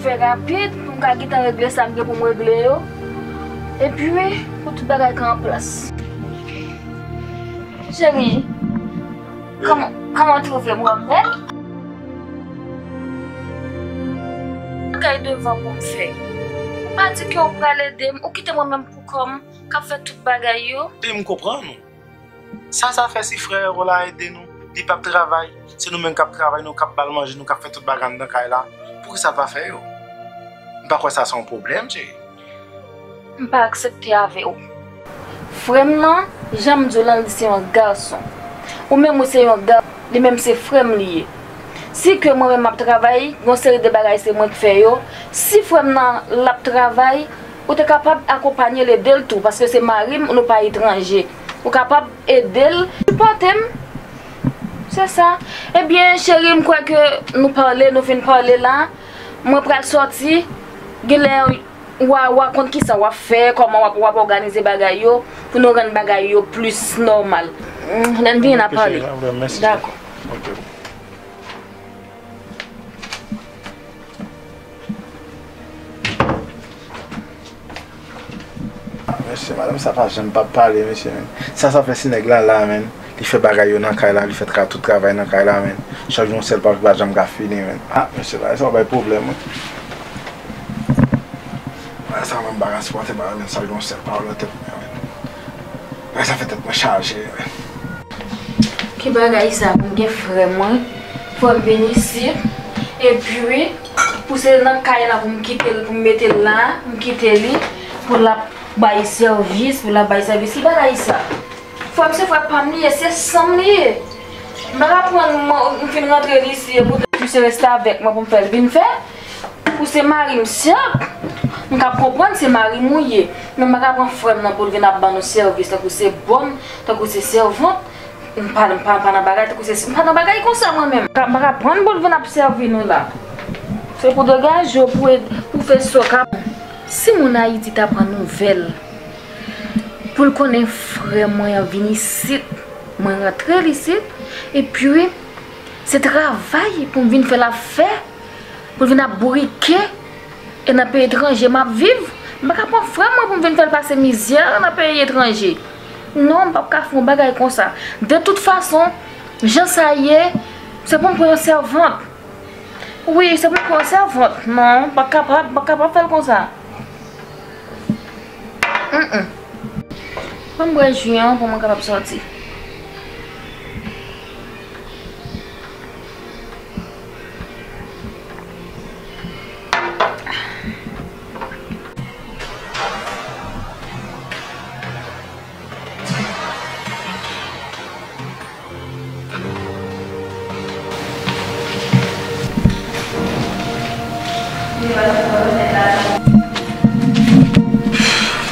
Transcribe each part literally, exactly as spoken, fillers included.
Fè rapid pou m ka gentan regle sa m gen pou m regle yo. Epi, pou tout bagay ka an plas. Cheri, kòman, kòman w twouve m, w ap bèl? Bagay devan pou m fè. Ou pa di ke w pral ede m, ou kite mwen menm pou kò m k ap fè tout bagay yo. E m konprann ou. Sa sa fè si frè w la ede nou, li p ap travay, se nou menm k ap travay, nou k ap ba l manje, nou k ap fè tout bagay anndan kay la, poukisa l pa fè yo? M pa kwè sa se yon pwoblèm, cheri. M pa aksepte avè w. Frè m nan, jan m di w lan, li se yon gason. Ou menm ou se yon gason, li menm se frè m li ye. Si ke mwen menm m ap travay, yon seri de bagay se mwen k fè yo. Si frè m nan l ap travay, ou te kapab akonpanye l, ede l tou, paske se mari m, nou pa etranje. Ou kapab ede l, sipòte m. Se sa. Ebyen, cheri, m kwè ke nou pale, nou fin pale la. Mwen pral sòti. Genlè w a, w a konn kisa w ap fè, kòman w ap, w ap òganize bagay yo, pou nou rann bagay yo plis nòmal. Mm, lè n vini, n a pale. Dakò. Mesye, madanm sa pa janm p ap pale, mesye, men. Sa sa fè si nèg la la, men. Li fè bagay yo nan kay la, li fè tra-, tout travay nan kay la, men. Chak jou yon sèl pa, pa janm ka fini, men. Ah, mesye, bagay sa bay pwoblèm, wi. Bagay sa mwen m pa ka sipòte, bagay, men, chak jou yon sèl pa nan tèt mwen, men. Bagay sa fè tèt mwen chaje, men. Ki bagay sa pou m gen frè mwen, fò m vin isit, epi pou se nan kay la pou m kite l, pou m mete l la, m kite li, pou l ap bay sèvis, pou l ap bay sèvis. Ki bagay sa? Frè m se frè pa m li ye, se san m li ye. M pa ka pran m, m fin rantre li isi, epi pou se reste avèk mwen pou m fè l vin fè. Ou se mari m, sèt, m ka konprann se mari m ou ye, men m pa ka pran frè m nan pou l vin ap ban nou sèvis tankou se bòn, tankou se sèvant. M pa, m pa, m pa nan bagay tankou se, m pa nan bagay konsa mwen menm. M pa ka pran l pou l vin ap sèvi nou la. Se pou degaje w, pou ed-, pou fè sa w ka. Si moun Ayiti ta pran nouvèl, pou l konnen frè mwen an vin isit, mwen rantre l isit, epi se travay pou m vin fè l ap fè. Pou l vin ap bourike, e nan peyi etranje m ap viv, m pa ka pran frè mwen pou m vin fè l pase mizè nan peyi etranje. Non, m p ap ka fè yon bagay konsa. De tout fason, jan sa ye, se pou m pran yon sèvant. Wi, se pou m pran yon sèvant. Non, m p ap kapab, m p ap kapab fè l konsa. Mm, mm. Ban m bwè ji an pou mwen kapab sòti.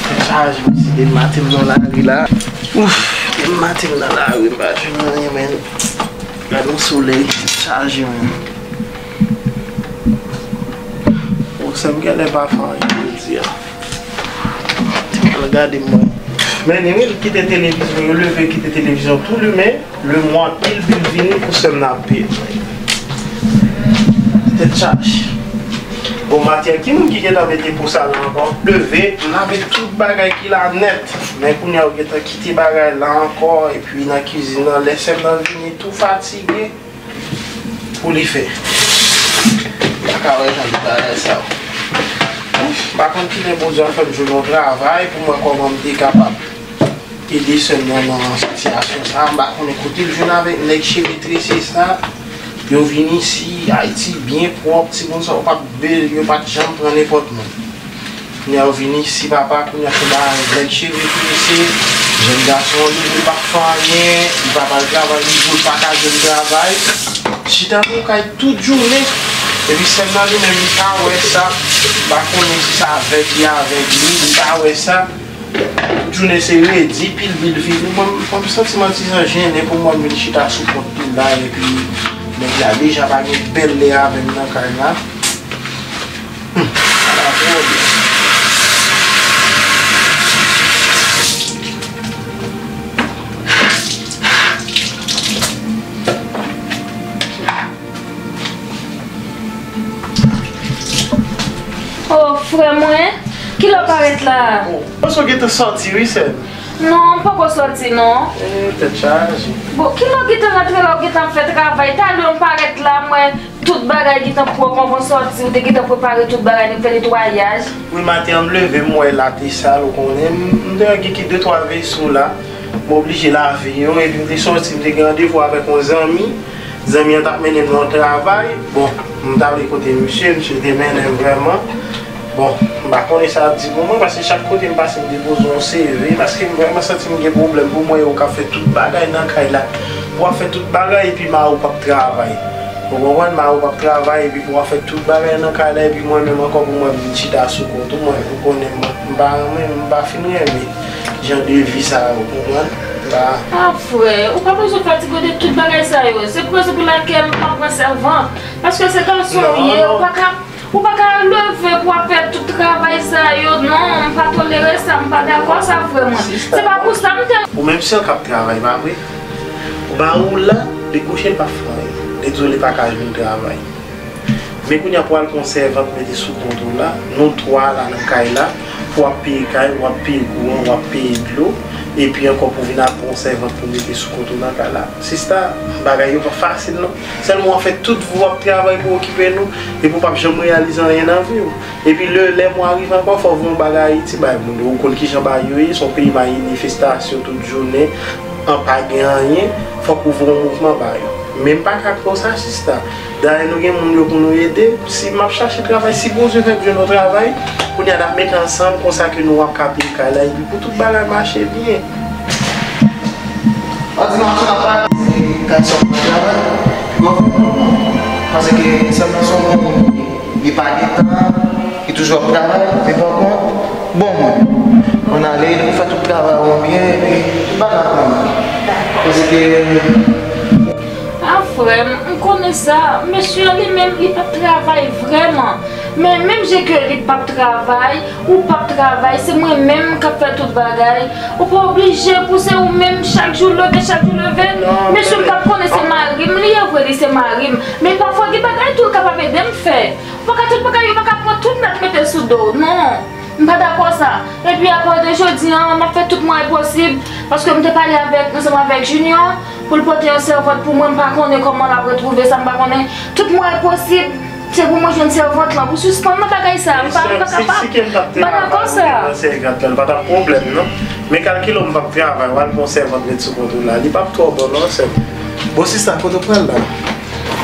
Tèt chaje, mesye, depi maten m nan lari la. Ouf, depi maten m nan lari, m pa jwenn anyen, men. Gade yon solèy, tèt chaje, men. Bon, sè m genlè pa fè anyen jodi a. Al gade mwen. Men ni wi, l kite televizyon, yo leve kite televizyon tou limen. Lemwa anpil bil vini pou sè m nan ap peye. Tèt chaje. Bon, maten, ki moun ki gentan mete po sa la ankò? Leve, m lave tout bagay ki la nèt. Men kounye a, yo gentan kite bagay la ankò, epi nan kizin nan, lè sè m nan vini tou fatige. Pou li fè. M pa ka wè jan de bagay sa yo. Ouf, m pa konn kilè Bondye ap fè m jwenn yon travay pou m wè kòman m te kapab ede sè m nan nan sitiyasyon sa a. M pa konnen kote l jwenn avèk nèg cheve trese sa. Yo vin isi, Ayiti byen pwòp, timoun sa yo p ap be-, yo pa t janm pran nenpòt moun. Kounye a yo vin isi, papa, kounye a se ba nèg cheve trese, jèn gason an li, li p ap fè anyen, li p ap al travay, li di l pa ka jwenn travay. Chita nan kay tout jounen. Epi sè m nan li menm, li pa wè sa. M pa konnen si sa avèg li avèg li, li pa wè sa. Tout jounen se redi, pil bil vini. Mwen, mwen m santi m an ti jan jennen pou mwen vin chita sou kont pil la, epi nèg la deja pa gen bèl lè avè m nan kay la. Hmm, ala pwoblèm. Frè mwen, kilè w parèt la? Oh, panse w gentan sòti wi, sè m. Non, m poko sòti non. Eh, tèt chaje. Bon, kilè w gentan rantre la, w gentan fè travay? Talè w parèt la, m wè tout bagay gentan pwòp anvan w sòti, w te gentan prepare tout bagay, fè netwayaj. Wi, maten an m leve, m wè la te sal, ou konnen, m, m te gen ki de twa veso la. M oblije lave yo, epi m te sòti, m te gen randevou avèk yon zanmi. Zanmi an t ap mennen m nan yon travay. Bon, m t ale kote misye, misye te mennen m vrèman. Bon, m pa konnen sa ap di pou mwen, paske chak kote m pase, m depoze yon C V, paske m vrèman santi m gen pwoblèm pou mwen, yo k ap fè tout bagay nan kay la. Pou w ap fè tout bagay, epi mari w p ap travay. Ou konprann? Mari w p ap travay, epi pou w ap fè tout bagay nan kay la, epi mwen menm ankò pou mwen vin chita sou kont ou, mwen, ou konnen m, m pa renmen, m pa fin renmen jan de vi sa yo, ou konprann? M pa Ah, frè, ou pa bezwen fatige w de tout bagay sa yo. Se pou rezon pou lakèl m pa pran sèvant. Paske se gason w ye, ou pa ka, ou pa ka leve pou w ap fè tout travay sa yo. Non, m pa tolere sa, m pa dakò sa, frè mwen. Se pa pou sa m te Ou menm sè k ap travay, pa vre? Ou ba ou la, li kouche, l pa fè anyen. Li di w li pa ka jwenn travay. Men kounye a pou al pran sèvant mete sou kont ou la, nou twa la nan kay la, pou w ap peye kay, w ap peye kouran, w ap peye dlo, epi ankò pou vin al pran sèvant pou mete sou kont ou nan kay la. Sista, bagay yo pa fasil non. Sèlman w ap fè tout vi w ap travay pou okipe nou, epi w p ap janm reyalize anyen nan vi w. Epi lè, lè mwa rive ankò, fò w voye yon bagay Ayiti bay moun yo. Ou konn kijan bagay yo ye, se yon peyi manifestasyon tout jounen, an pa gen anyen, fòk ou voye yon mouvman ba yo. Men m pa ka kwè w sa, sista. Dayè nou gen moun yo pou nou ede. Si m ap chache travay, si Bondye fè m jwenn yon travay, kounye a n ap mete ansanm konsa ke nou ap ka peye kay la, epi pou tout bagay mache byen. Òdinasyon ap pale, se kay sa w pral travay, pi w ap fè moun. Paske sèlman se yon moun, li pa gen tan, li toujou ap travay, men pa kont, bon moun. Ann ale, nou fè tout travay ou byen, epi tout bagay ap bon. Paske Ah, frè m, m konnen sa. Mesye an li menm, li p ap travay vrèman. Men menm jan ke li p ap travay, ou p ap travay, se mwen menm k ap fè tout bagay. Ou pa oblije pou se ou menm chak jou leve, chak jou leve. Mesye m t ap konnen se mari m li ye, vre li se mari m. Men pafwa gen bagay tou l kapab ede m fè. Ou pa ka tout bagay, ou pa ka pran tout nèt mete sou do w, non. M pa dakò sa. Epi apati de jodi an, m ap fè tout mwayen posib, paske m te pale avèk, ansanm avèk Junior, pou l pote yon sèvant pou mwen, m pa konnen kòman l ap retwouve sa, m pa konnen. Tout mwayen posib, se pou mwen jwenn sèvant lan, pou sispann nan bagay sa, m pa, m pa kapab. M pa dakò sa. Sèvant lan, li pa t ap pwoblèm, non. Men kalkile w, m p ap travay, w al pran yon sèvant met sou kont ou la, li p ap twò bon, non, sè m. Bon, sista, kote w pral la?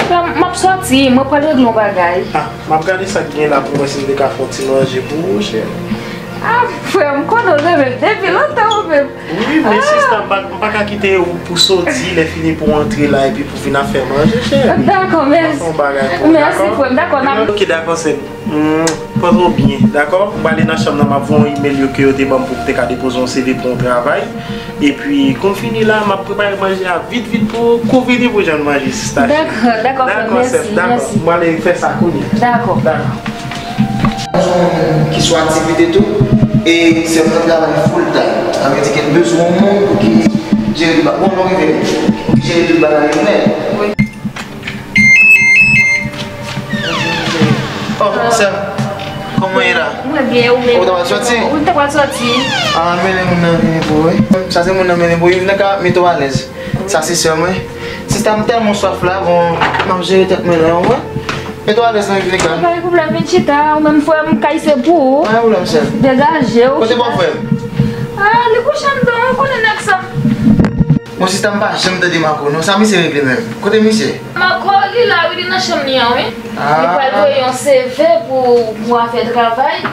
M ap sòti, mwen pral regle yon bagay. Ah, m ap gade sa k gen la pou mwen si m te ka fè yon ti manje pou ou, cheri. Ah, frè m, konnen w renmen m depi lontan ou menm. Wi, men sista, m pa, m pa ka kite ou pou soti, lè fini pou w antre la epi pou vin ap fè manje, cheri. Dakò, mèsi. M ap fè yon bagay pou ou, dakò? Mèsi, frè m, dakò, n ap Ok, dakò, sè m. Hmm, pòze w byen, dakò? M prale nan chanm nan, m ap voye yon imèl yo ke yo te ban m pou m te ka depoze yon C V pou yon travay. Epi, kou m fini la, m ap prepare manje a vit, vit pou ou. Kou w vini pou jwenn manje, sista cheri. Dakò, dakò, frè m, mèsi, mèsi. Dakò, sè m, dakò. M prale fè sa kounye a. Dakò. Dakò. Ki sou aktivite tou, e sè m nan travay full time. Sa vle di ke l bezwen yon moun pou ki jere tout ba-, bon, nou rive, pou ki jere tout bagay yo nèt. Wi. Oh, sè m, kòman w ye la? Mwen byen, ou menm? Ou ta pral sòti? Wi, m ta pral sòti. Ah, mennen moun nan vini pou ou, wi. Sa se moun nan mennen pou ou, vin nan ka mete w alèz. Sa se sè m, wi. Sista, m tèlman swaf la, bon, m ap jere tèt mwen la, ou wè. Mete w alèz nan, vin nan ka. Pa gen pwoblèm, vin chita, ou menm frè m, kay se pou ou. Pa gen pwoblèm, sè m. Degaje w. Kote bòfrè m? Ah, li kouche anndan, ou konnen nèg sa. Bon, sista, m pa janm tande Marco non. Sa misye regle menm? Kote misye? Marco, li la wi, li nan chanm li an wi. Li pral voye yon C V pou, pou afè travay.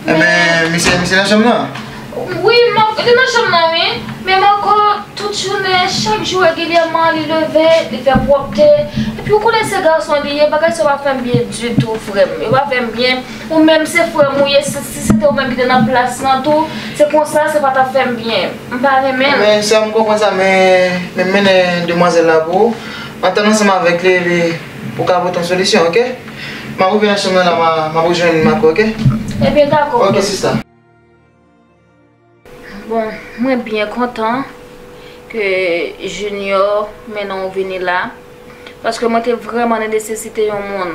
Enben, misye, misye nan chanm nan? Wi, Marco, li nan chanm nan wi. Men Marco, tout jounen, chak jou regilyèman, li leve, li fè pwòpte. Epi ou konnen se gason li ye, bagay sa yo pa fè m byen ditou, frè m. Yo pa fè m byen. Ou menm se frè m ou ye, si, si se te ou menm ki te nan plas lan tou, se konsa, se pa t ap fè m byen. M pa renmen l. Men, sè m, m konprann sa, men, men m mennen demwazèl la pou ou. Antann ansanm avèk li, epi pou ka pote yon solisyon, oke? M ap rive nan chanm nan la, m a, m ap rejwenn Marco, oke? Ebyen, dakò. Oke, sista. Bon, mwen byen kontan ke Junior mennen w vini la, paske mwen te vrèman nan nesesite yon moun.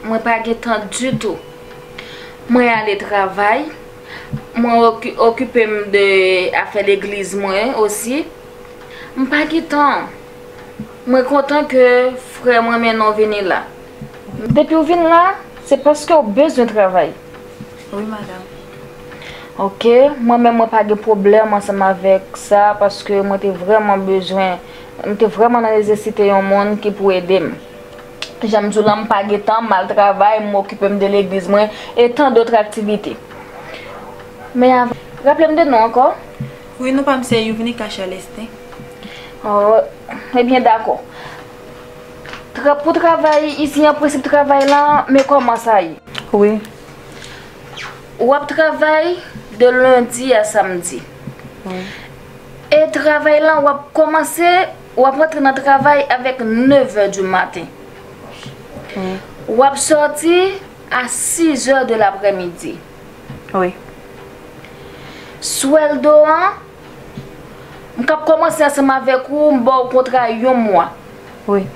Mwen pa gen tan ditou. Mwen ale travay, mwen oki- okipe m de afè legliz mwen osi. M pa gen tan. Mwen kontan ke frè mwen mennen w vini la. Depi w vin la, se paske w bezwen travay. Wi, madanm. Ok, mwen menm mwen pa gen pwoblèm ansanm avèk sa, paske mwen te vrèman bezwen, mwen te vrèman nan nesesite yon moun ki pou ede m. Jan m di w la, m pa gen tan, m al travay, m okipe m de legliz mwen, e tan dòt aktivite. Men avan, raple m de non ankò? Wi, non pa m se Youvnika Chalestin. Oh, ebyen, dakò. Tra- pou travay isi an, prensip travay la, men kòman sa ye? Wi. W ap travay de lendi a samdi. Wi. E travay lan, w ap kòmanse, w ap rantre nan travay avèk nèv è di maten. Wi. W ap sòti a sis è de laprèmidi. Wi. Swèldo an, m k ap kòmanse ansanm avèk ou, m ba w kontra yon mwa. Wi.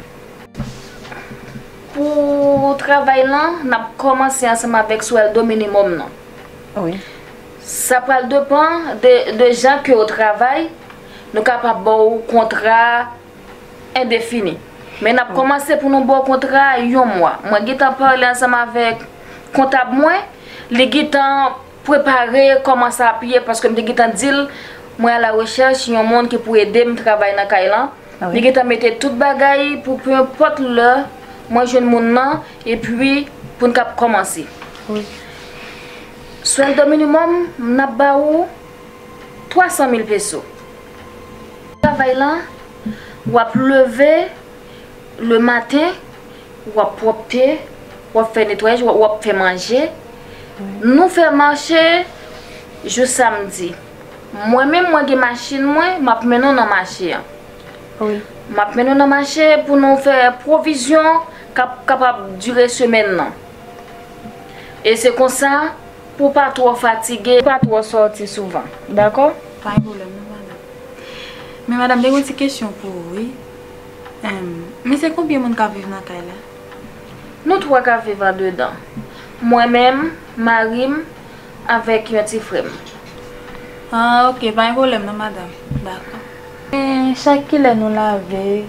Pou travay lan, n ap kòmanse ansanm avèk swèldo minimòm nan. Wi. Sa pral depann de, de jan ke w travay, nou kapab ba w kontra endefini. Men n ap kòmanse pou nou ba w kontra yon mwa. Mwen gentan pale ansanm avèk kontab mwen, li gentan prepare kòman sa ap ye, paske m te gentan di l, mwen a la rechèch yon moun ki pou ede m travay nan kay lan. Ah wi. Li gentan mete tout bagay pou, penenpòt lè mwen jwenn moun nan, epi pou n kap kòmanse. Wi. Swèldo minimòm, n ap ba ou twa san mil peso. Travay lan, w ap leve le maten, w ap pwòpte, w ap fè netwayaj, w ap, w ap fè manje. Wi. Nou fè mache jou samdi. Mwen menm, mwen gen machin mwen, m ap mennen w nan mache an. Wi. M ap mennen w nan mache pou nou fè pwovizyon k ap kapab dire semèn nan. E se konsa, pou w pa twò fatige, pa twò sòti souvan. Dakò? Pa gen pwoblèm non, madanm. Men madanm, m te gen yon ti kesyon pou ou, wi. Em, men se konbyen moun k ap viv nan kay la? Nou twa k ap viv andedan. Mwen menm, mari m, avèk yon ti frè m. Ah, ok, pa gen pwoblèm non, madanm. Dakò. Men chak kilè nou lave?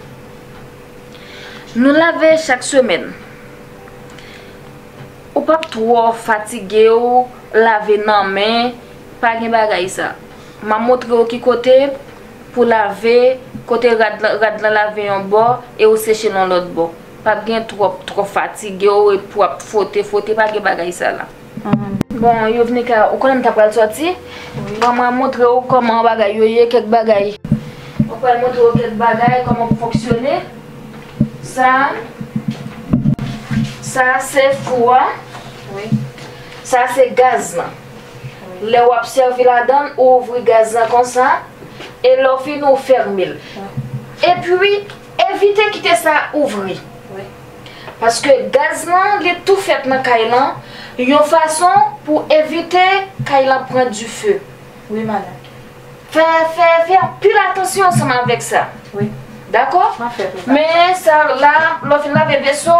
Nou lave chak semèn. Ou p ap twò fatige w lave nan men, pa gen bagay sa. M ap montre w ki kote pou lave, kote rad lan, rad lan lave yon bò e w seche l yon lòt bò. P ap gen twòp, twò fatige w epi w ap fwote, fwote, pa gen bagay sa la. Bon, Yovnika, ou konnen m ta pral sòti? Wi. Ban mwen montre w kòman bagay yo ye, kèk bagay. Mwen pral montre w kèk bagay, kòman pou fonksyone. Sa, sa se fou a. Wi. Sa se gaz lan. Wi. Lè w ap sèvi ladan l, ou ouvri gaz lan konsa. E lè w fini, ou fèmen l. Wi. Epi, evite kite sa ouvri. Wi. Paske gaz lan, li tou fèt nan kay lan, yon fason pou evite kay lan pran dife. Wi, madanm. Fè, fè, fè anpil atansyon ansanm avèk sa. Wi. Dakò? M ap fè pou sa. Men sa la, lè w fin lave veso,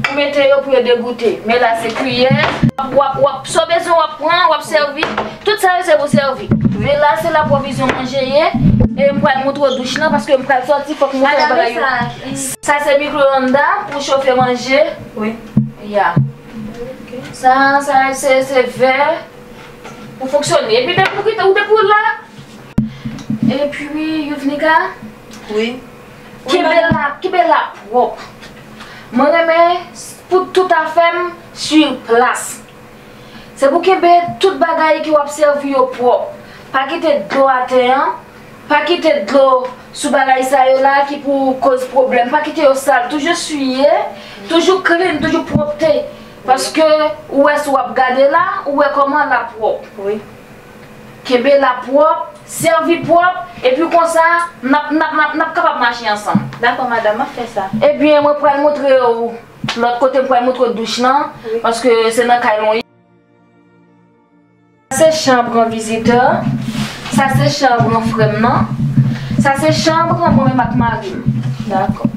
ou mete yo pou yo degoute. Men la, se kiyè. W ap, w ap, sa w bezwen, w ap pran, w ap sèvi. Tout sa yo, se pou sèvi. Wi. Men la, se la pwovizyon manje ye. E m pral montre w douch lan, paske m pral sòti, fòk m montre w bagay yo. Madanm, sa, sa se mikroonda pou chofe manje. Wi. Ya. Ok. Sa, sa, se, se vè pou fonksyone. Epi depi w kite, ou depi w la, epi, Yuvnika, wi, kenbe la, kenbe la pwòp. Mwen renmen pou tout afè m sur plas. Se pou kenbe tout bagay ke w ap sèvi yo pwòp. Pa kite dlo atè an, pa kite dlo sou bagay sa yo la ki pou koz pwoblèm. Pa kite yo sal. Toujou siye, toujou clean, toujou pwòpte. Paske ou wè si w ap gade la, ou wè kòman l ap pwòp. Wi. Kenbe l ap pwòp, sèvi pwòp, epi konsa, n ap, n ap, n ap, n ap kapab mache ansanm. Dakò, madanm, m ap fè sa. Ebyen, mwen pral montre w lòt kote, m pral montre w douch lan, wi, paske se nan kay lan w ye. Sa se chanm an vizitè, sa se chanm an frè m nan, sa se chanm an mwen menm ak mari m. Dakò.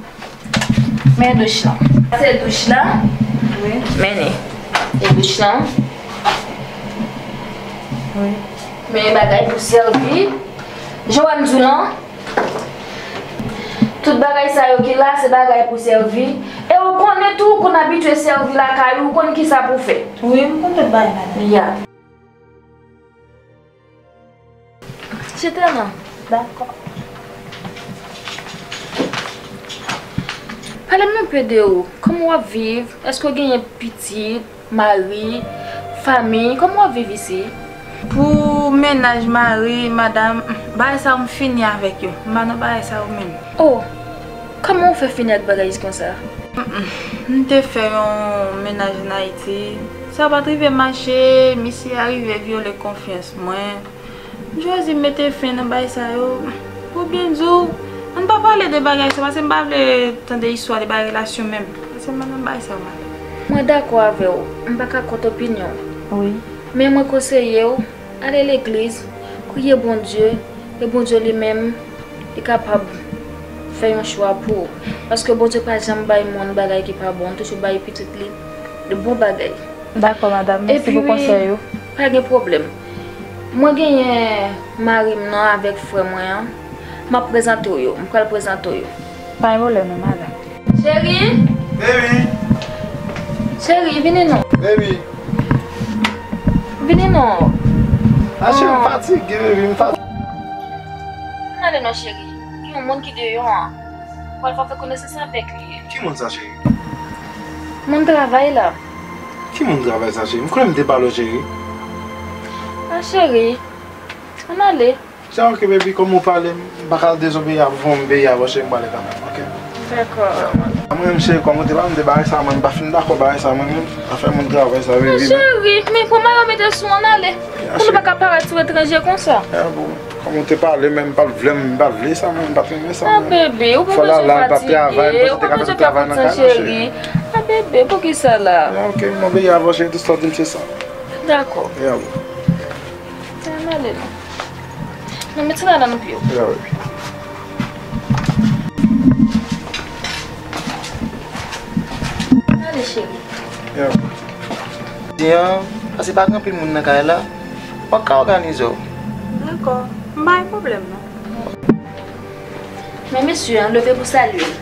Men douch lan. Sa se douch la. Wi. Men li. Se douch lan. Men bagay pou sèvi. Jan w wè m di w lan, tout bagay sa yo ki la, se bagay pou sèvi. E ou konnen tou, ou konn abitye sèvi lakay ou, ou konn kisa pou fè. Wi, m konn tout bagay, madanm. Ya. Chita la. Dakò. Pale m yon pe de ou. Kòman w ap viv? Èske w genyen pitit, mari, fanmi? Kòman w ap viv isi? Pou mennaj, mari, madanm, bagay sa yo m fini avèk yo. M pa nan bagay sa yo menm. Oh, kòman w fè fini ak bagay konsa? Mm, mm. M te fè yon mennaj ann Ayiti. Sa pa t rive mache, misye arive vyole konfyans mwen. M chwazi mete fen nan bagay sa yo. Pou byen di w, ann pa pale de bagay sa, paske m pa vle tande istwa de bagay relasyon menm. Paske m pa nan bagay sa yo, madanm. Mwen dakò avè w. M pa ka kont opinyon w. Wi. Men mwen konseye w, ale legliz, priye Bondye, e Bondye li menm, li kapab fè yon chwa pou ou. Paske Bondye pa janm bay moun bagay ki pa bon, toujou bay pitit li de bon bagay. Dakò, madanm. Mèsi pou konsèy ou. Epi, pa gen pwoblèm. Mwen genyen mari m nan avèk frè mwen an. M ap prezante w yo. M pral prezante w yo. Pa gen pwoblèm non, madanm. Cheri! Baby! Cheri, vini non. Baby! Vini non. Ah, cheri, m fatige, baby, m fatige. Ann ale non, cheri. Gen yon moun ki deyò an. Pral fè konesans avèk li. Ki moun sa, cheri? Moun travay la. Ki moun travay sa, cheri? M konnen m te pale w, cheri. Ah, cheri. Ann ale. Se ok, baby, kòman w pale, m pa ka dezobeyi avè w, m veye avè w, cheri, m prale kanmenm, ok? Dakò. Mwen menm, cheri, kòman w te pale m de bagay sa, mwen m pa fin dakò bagay sa, mwen menm, afè moun travay sa, baby. Cheri, men pran mayo mete sou, ann ale. Pou nou pa ka parèt sou etranje konsa. Ya, bon. Kòm ou te pale, men m pa t vle, m pa t vle sa, men m pa t renmen sa. Ah, bebe, ou pa bezwen fatige, ou pa bezwen fè tout sa, cheri. Ah, bebe, poukisa la? Ya, ok, m obeyi avè w, cheri, tout sa w di m se sa. Dakò. Ya, bon. Ann ale non. Non, met sila nan pye w. Ya, wi. Ann ale, cheri. Ya. Di an, paske pa gen anpil moun nan kay la, w ap ka òganize w. Dakò. M pa gen pwoblèm, non. Men mesye an, leve pou salye l.